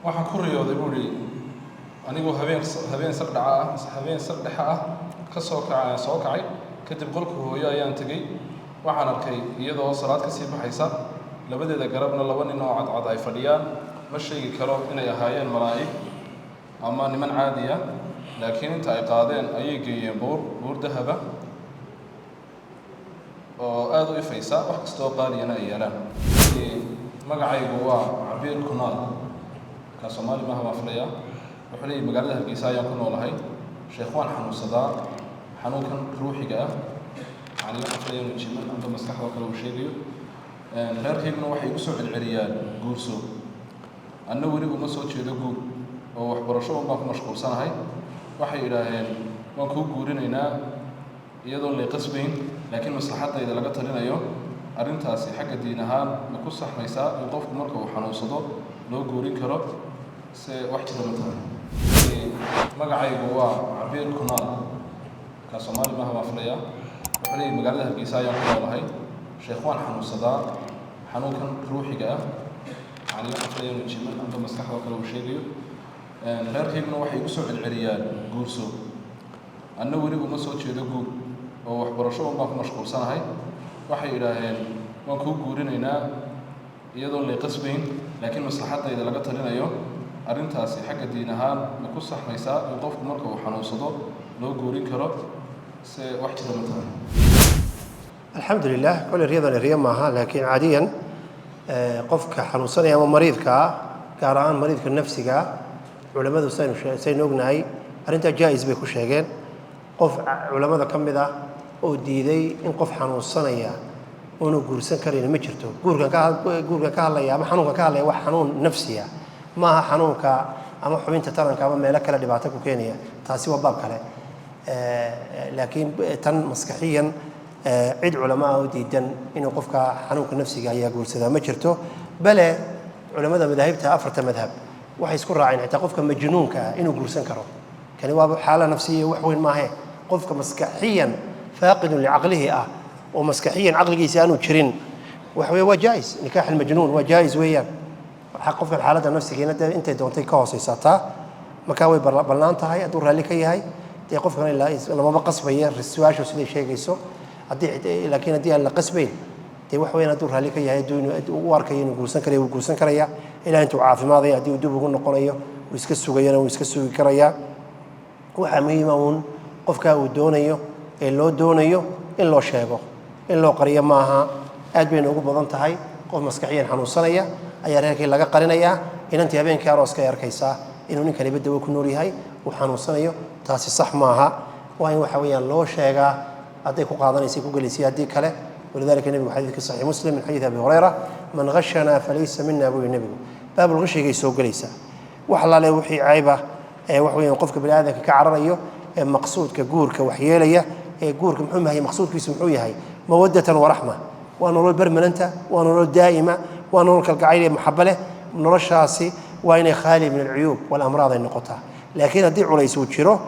Waxaan ku riyooday, buu ihi, anigoo habeen saqdhaca ah, habeen saqdhexa ah, ka soo kaca, soo kacay. Kadib qolka hooyo ayaan tegey. Waxaan arkay iyadoo salaad ka sii baxaysa, labadeeda garabna laba nin oo cadcad ay fadhiyaan. Ma sheegi karo inay ahaayeen malaa'ig ama niman caadiya, laakiin inta ay qaadeen ayay geeyeen buur dahaba oo aada u ifaysa, wax kastoo qaaliyana ay yaalaan. Magacaygu waa Cabiir Kunaal, ka Soomaali maaha waan filayaa. Wuxuu leeyahy: magaalada Hargeysa ayaan ku noolahay. Sheekh, waan xanuunsadaa xanuunkan ruuxiga ah, yani waxaan filaya inuu jiman amba maskaxdoo kale uu sheegayo. Reerkayguna waxay igu soo celceliyaan guurso, anna weli uma soo jeedo guur oo waxbarasho un baan ku mashquulsanahay. Waxay idhaaheen waan kuu guurinaynaa iyadoon lay qasbayn, laakiin maslaxaddayda laga talinayo. Arrintaasi xagga diin ahaan ma ku saxmaysaa in qofku marka uu xanuunsado loo guurin karo, se wax jira ma tahay? Magacaygu waa Cabiir Kunaal, ka Soomaali maaha waan filayaa. Wuxuu leeyahy: magaalada Hargeysa ayaan ku noolahay. Sheekh, waan xanuunsadaa xanuunkan ruuxiga ah, yani waxaan filaya inuu jiman amba maskaxdoo kale uu sheegayo. Reerkayguna waxay igu soo celceliyaan guurso, anna weli uma soo jeedo guur oo waxbarasho un baan ku mashquulsanahay. Waxay idhaaheen waan kuu guurinaynaa iyadoon lay qasbayn, laakiin maslaxaddayda laga talinayo. Arrintaasi xagga diin ahaan ma ku saxmaysaa in qofku marka uu xanuunsado loo guurin karo, se wax jira ma tahay? Alxamdu lilah. Kolley riyadani riyo maaha, laakiin caadiyan qofka xanuunsanaya ama mariidka ah, gaar ahaan mariidka nafsiga ah, culammadu saynu ognahay arrintaa jaa-is bay ku sheegeen. Qof culammada ka mid ah oo diiday in qof xanuunsanaya oonu guursan karin ma jirto. Guurkan ka hadlaya ama xanuunkan ka hadlaya wax xanuun nafsiya maaha, xanuunka ama xubinta taranka ama meelo kale dhibaato ku keenaya, taasi waa baab kale. Laakiin tan maskaxiyan, cid culamo ah oo diidan inuu qofka xanuunka nafsiga ayaa guursadaa ma jirto. Bale culammada madaahibta, afarta madhab, waxay isku raaceen xitaa qofka majnuunka ah inuu guursan karo. Kani waaba xaala nafsiya, wax weyn maahe. Qofka maskaxiyan faaqidun licaqlihi ah oo maskaxiyan caqligiisa aanu jirin, waxa weeye waa jaa'is. Nikaax almajnuun waa jaa'is weeyaan. Qofkan xaaladda nafsigiina dee intay doontay ka hooseysaa taa, markaa way bannaan tahay hadduu raalli ka yahay. Dee qofkan ilaa lamaba qasbaya su-aashu siday sheegayso haddii, laakiin haddii aan la qasbayn, dee wax weeyaan hadduu raalli ka yahay, hadduu u arkayo inuu guursan karayo, wuu guursan karaya ilaa intuu caafimaadaya. Haddii uu dib ugu noqonayo, uu iska sugayana, wuu iska sugi karayaa. Waxaa muhiima uun qofkaa uu doonayo ee loo doonayo in loo sheego, in loo qariyo maaha. Aad bayna ugu badan tahay qof maskaxiyan xanuunsanaya ayaa reerkii laga qarinayaa. Inantii habeenkii arooska ay arkaysaa inuu ninkaniba dawo ku nool yahay, uu xanuunsanayo. Taasi sax maaha. Waa in waxa weeyaan loo sheegaa hadday ku qaadanaysa, ku gelaysay, haddii kale. Walidalika nebigu xadiidkii Saxiix Muslim min xadiid Abi Hurayra, "Man ghashanaa falaysa mina," buu yihi nebigu. Baabul ghashigay soo gelaysaa. Wax allaale wixii cayba ee wax weeyaan qofka bani aadamka ka cararayo ee maqsuudka guurka waxyeelaya, ee guurka muxuu yahay, maqsuudkiisu muxuu yahay? Mawaddatan waraxma. Waa nolol permanent ah, waa nolol daa'ima, waa nolol kalgacayl iyo maxabo leh. Noloshaasi waa inay khaali min alcuyuub walamraad ay noqotaa. Laakiin haddii culays uu jiro,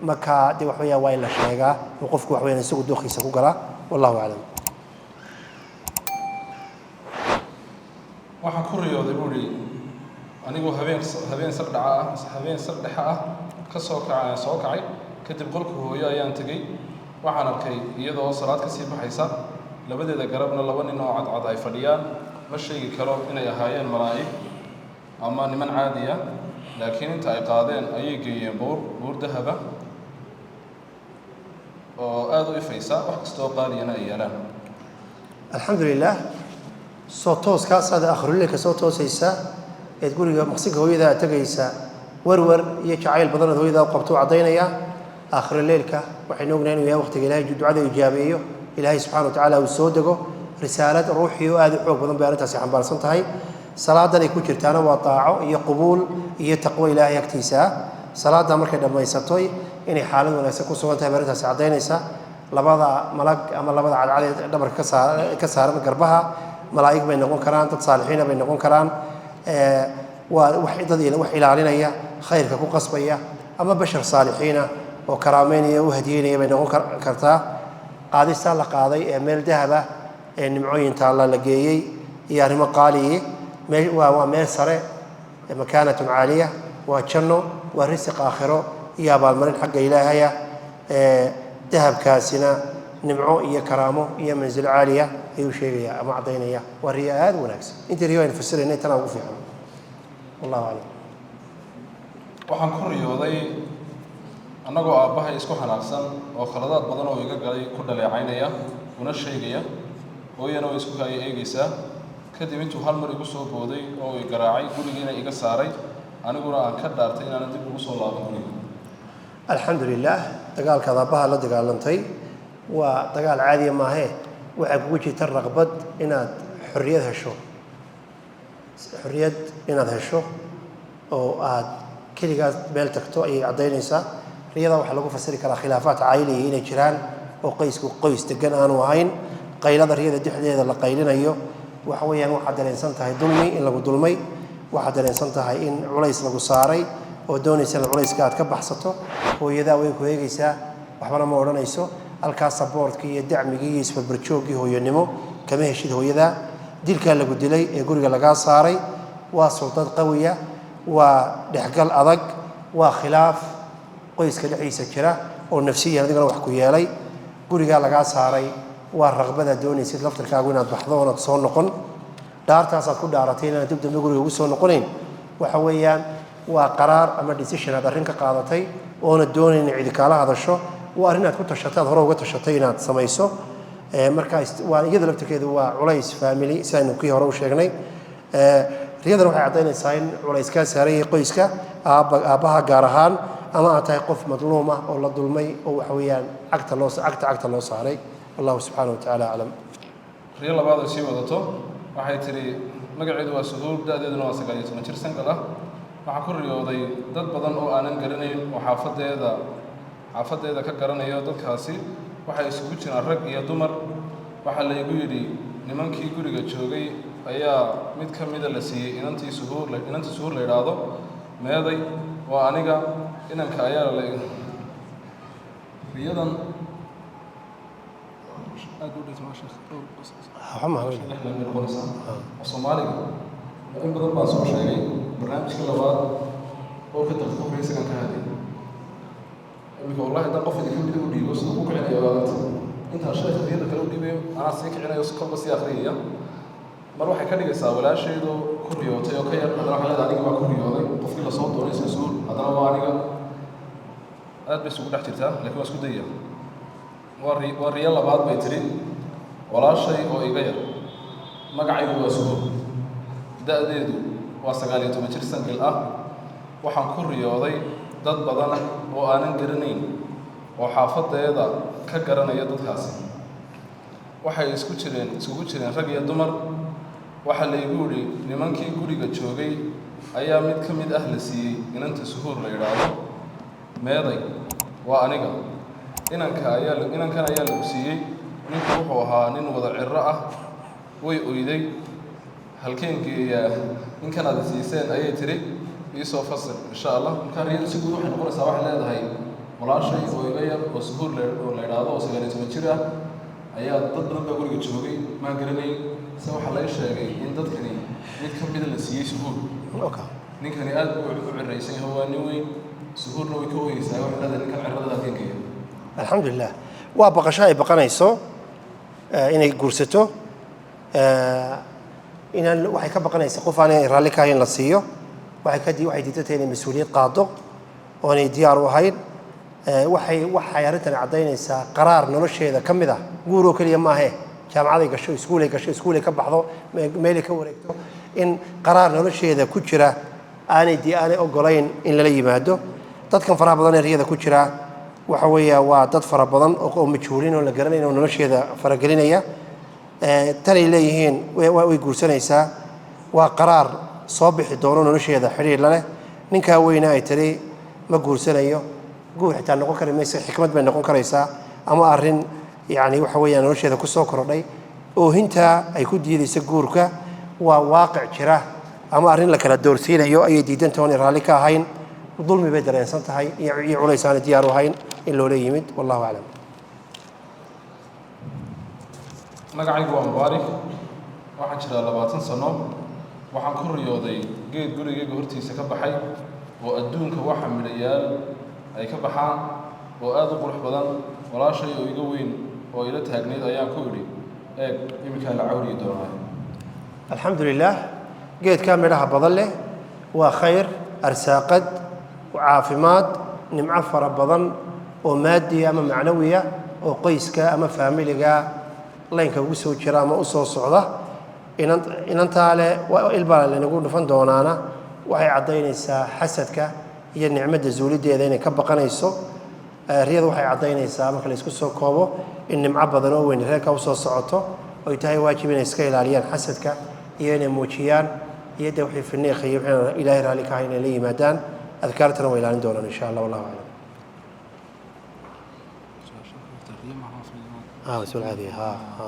markaa dee wax weeyaan waa in la sheegaa oo qofku wax weeyaan isagu dooqiisa ku galaa. Wallahu aclam. Waxaan ku riyooday, buu ihi, anigoo habeen saqdhaca ah, habeen saqdhexa ah, ka soo kaca, soo kacay. Kadib qolka hooyo ayaan tegey. Waxaan arkay iyadoo salaad ka sii baxaysa, labadeeda garabna laba nin oo cadcad ay fadhiyaan. Ma sheegi karo inay ahaayeen malaa'ig ama niman caadiya, laakiin inta ay qaadeen ayay geeyeen buur dahaba oo aada u ifaysa, wax kastoo qaaliyana ay yaalaan. Alxamdu lilah. Soo tooskaasaad akhrileylka soo toosaysaa eed guriga maqsinka hooyadaa aad tegaysaa, werwer iyo jacayl badanaad hooyadaa u qabto u caddaynayaa. Akhrileylka waxaynu ognahay inuu yahay waqtiga Ilahay ducada ijaabeeyo, Ilaahay subxana wa tacaala uu soo dego. Risaalad ruuxii oo aad u xoog badan bay arrintaasi xambaarsan tahay. Salaadan ay ku jirtaana waa daaco iyo qubuul iyo taqwo Ilaahay agtiisa ah. Salaadda markay dhammaysatoy inay xaalad wanaagsan ku sugan tahay bay arrintaasi caddaynaysaa. Labada malag ama labada cadcad ee dhabarka ka saaran garbaha, malaa'ig bay noqon karaan, dad saalixiina bay noqon karaan. Waa wax dad wax ilaalinaya, khayrka ku qasbaya, ama bashar saalixiina oo karaameynaya, u hadiyeynaya bay noqon kartaa. Qaadistaa la qaaday ee meel dahab ah ee nimcooyin taalla la geeyey iyo arrimo qaaliyi, waa meel sare. Makaanatun caaliya waa janno, waa risiq aakhiro iyo abaalmarin xagga Ilaahaya. Dahabkaasina nimco iyo karaamo iyo mansilo caaliya ayuu sheegaya ama caddaynaya. Waa riyo aada u wanaagsan. Intii riyo aynu fasiraynay, tanaa ugu fiican, wallahu aclam. Waxaan ku riyooday annagoo aabbahay isku xanaaqsan oo khaladaad badan oo iga galay ku dhaleecaynaya una sheegaya, hooyana way isku kaaya eegaysaa. Kadib intuu hal mar igu soo booday oo i garaacay, gurigiina iga saaray, aniguna aan ka dhaartay inaanan dib ugu soo laaban guriga. Alxamdu lilah. Dagaalkaad aabbaha la dagaalantay waa dagaal caadiya maahee, waxaa kugu jirta raqbad inaad xorriyad hesho, xorriyad inaad hesho oo aad keligaas meel tagto ayay caddaynaysaa. Riyada waxaa lagu fasiri karaa khilaafaat caa'iliya inay jiraan oo qoysku qoys degan aanu ahayn. Qaylada riyada dhexdeeda la qaylinayo waxa weeyaan waxaad dareensan tahay dulmi in lagu dulmay, waxaad dareensan tahay in culays lagu saaray oo doonaysa in culayska aad ka baxsato. Hooyadaa way ku eegaysaa, waxbana ma odhanayso. Halkaas supportkii iyo dacmigii iyo isbarbarjooggii hooyonimo kama heshid hooyadaa. Dilkaa lagu dilay ee guriga lagaa saaray waa sultad qawiya, waa dhexgal adag, waa khilaaf qoyska dhexdiisa jira oo nafsiyan adigana wax ku yeelay. Gurigaa lagaa saaray waa raqbadaad doonaysid laftirkaagu inaad baxdo oonaad soo noqon. Dhaartaasaad ku dhaaratay inaad dib dambe guriga ugu soo noqonayn waxa weeyaan waa qaraar ama decision aad arrin ka qaadatay oona doonayn in cidi kaala hadasho. Waa arrin aad ku tashatay, aad hore uga tashatay inaad samayso. Marka waa iyada laftirkeedu waa culays family, sidaynu kii hore u sheegnay. Riyadan waxay caddaynaysaa in culays kaa saaran yahay qoyska, aabba, aabbaha gaar ahaan, ama aad tahay qof madluum ah oo la dulmay oo waxa weeyaan cagta loo saaray. Wallahu subxaana wa tacaala aclam. Riyo labaad ay sii wadato waxay tidhi, magaceedu waa Suhuur, da-deeduna waa 19 jir, single ah. Waxaan ku riyooday dad badan oo aanan garanayn oo xaafaddeeda ka garanayo. Dadkaasi waxay isugu jiraan rag iyo dumar. Waxaa laygu yidhi nimankii guriga joogay ayaa mid ka mida la siiyey inantii Suhuur, inantii Suhuur la yidhaahdo. Meeday? Waa aniga. Inanka ayaa la riyadan aad u dhigto. Waxba ma haweyn. Noqonaysaa Soomaaliga in badan baan soo sheegay. Barnaamijka labaad oo ka daqiiqo hore isagan ka hadlay. Iminka wallahi haddaan qof idinka mida u dhiibo, siduu ku kicinayo waadanta intaan sheekha riyada kale u dhiibayo, anaa sii kicinayo, kolba sii akhriyaya. Mar waxay ka dhigaysaa walaasheedu ku riyootay oo ka yar, haddana waxay leedahay aniga baa ku riyooday qofkii lasoo doonay Suhuur, haddana waa aniga. Aad bay isugu dhex jirtaa, laakiin waa isku dayaya. Waa riyo labaad bay tidhi, walaashay oo iga yar, magacaygu waa Suhuur, da-deedu waa 19 jir, single ah. Waxaan ku riyooday dad badan oo aanan garanayn oo xaafadeeda ka garanaya. Dadkaasi waxay isku jireen isugu jireen rag iyo dumar. Waxaa laygu yidhi nimankii guriga joogay ayaa mid ka mid ah la siiyey inanta Suhuur la yidhaahdo. Meeday? Waa aniga. Inankan ayaa lagu siiyey. Ninku wuxuu ahaa nin wada ciro ah. Way oyday. Halkeen geeyaa ninkan aad siiseen, ayay tiri. Iisoo fasir insha Allah. Markaa riyadu si guud waxay noqonaysaa, waxay leedahay walaashay oo iga yar oo Suhuur oo la yidhaahdo oo 19 jir ah ayaa dad badan baa guriga joogay, maan garanayn se waxaa laga sheegay in dadkani mid ka mida la siiyey Suhuur. Ninkani aad buu u ciraysan yahay, waa nin weyn. Suhuurna way ka oyeysaa, waxay leedahay ninkan cirada halkeen geeya? Alxamdulilah, waa baqasho ay baqanayso inay guursato. Inaan waxay ka baqanaysa qof aanay raalli ka ahayn la siiyo. Waxay diidatay inay mas-uuliyad qaado oo aanay diyaar u ahayn. Waxay arrintani caddaynaysaa qaraar nolosheeda ka mid ah. Guur oo keliya maahe, jaamacaday gasho, iskuulay gasho, iskuulay ka baxdo, meelay ka wareegto, in qaraar nolosheeda ku jira aanay ogolayn in lala yimaado. Dadkan faraha badan ee riyada ku jira waxa weeya waa dad fara badan oo majhuulin oo la garanayn oo nolosheeda faragelinaya. Tanay leeyihiin way guursanaysaa waa qaraar soo bixi doono nolosheeda xidhiir la leh. Ninkaa weyna ay tiri ma guursanayo, guur xitaa noqon kari maysa, xikmad bay noqon karaysaa ama arrin yacni waxa weeyaan nolosheeda ku soo kordhay. Oohintaa ay ku diidaysa guurka waa waaqic jira ama arrin la kala doorsiinayo ayay diidantahay oonay raalli ka ahayn. Dulmi bay dareensan tahay iyo culays aanay diyaar u ahayn in loola yimid. Wallahu aclam. Magacaygu waa Mubaarik, waxaan jiraa 20 sano. Waxaan ku riyooday Geed gurigayga hortiisa ka baxay oo adduunka waxa midhayaal ay ka baxaan oo aada u qurux badan. Walaashay oo iga weyn oo ila taagnayd ayaan ku idhi, eeg, iminkaa la cawriyi doonaa. Alxamdu lilah, geedkaa midhaha badan leh waa khayr, arsaaqad, caafimaad, nimco fara badan oo maadiya ama macnawiya oo qoyska ama faamiliga laynka ugu soo jira ama u soo socda. Inan inantaa leh ilbaa lanagu dhufan doonaana waxay caddaynaysaa xasadka iyo nicmadda zuuliddeeda inay ka baqanayso. Riyadu waxay caddaynaysaa, marka la isku soo koobo, in nimco badan oo weyn reerka usoo socoto, oy tahay waajib inay iska ilaaliyaan xasadka iyo inay muujiyaan iyo de wixii finiiq iyo wixii Ilaahay raalli ka ahay inay la yimaadaan. Adkaartana way ilaalin doonaan, insha Allah. Wallahu aclam. Ah, su'aal caadi, ha ha.